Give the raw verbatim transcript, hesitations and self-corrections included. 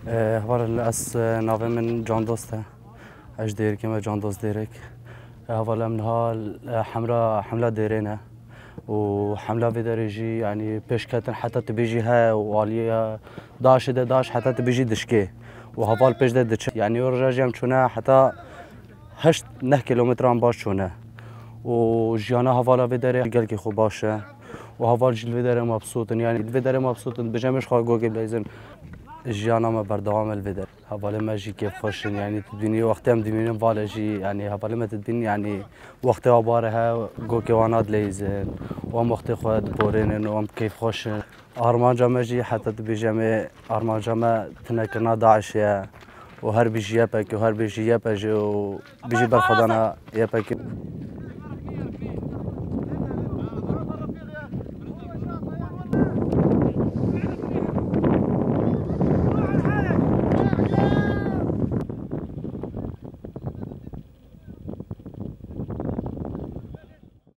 Heval ez, e, navê min Candost e. Ez ji Dêrikê me, Candost Dêrik. E, heval em niha, e, hemra, hemla Dêrê ne. Û hemla vê derê jî, yanî pêş ketin heta tu bêjî he û aliyê DAIŞê de DAIŞ heta tu bêjî dişkê. Û heval pêş de diçe. Yanî o roja jî em çûne heta heşt neh kîlometran baş çûne. Û jiyana hevala vê derê gelkî xwe baş e. Û heval jî li vê derê mebsût in. Yanî li vê derê mebsût in. Dibêje em ji xwe gokê bileyzin. Jiyana me berdewam e li vê derê. Hevalê me jî kêfxweş in. Yanî tu dibînî wextê em dimînin vale jî. Yanî hevalê me tu dibînî yanî wextê wa bare he gokê wan dileyzin. Û em wextê xwe diborînin û em kêfxweş in. Armanca me jî heta dibêje em ê armanca me tunekirina DAIŞê ye. Û her bijî YPG û her bijî YPJ û bijî berxwedana YPG.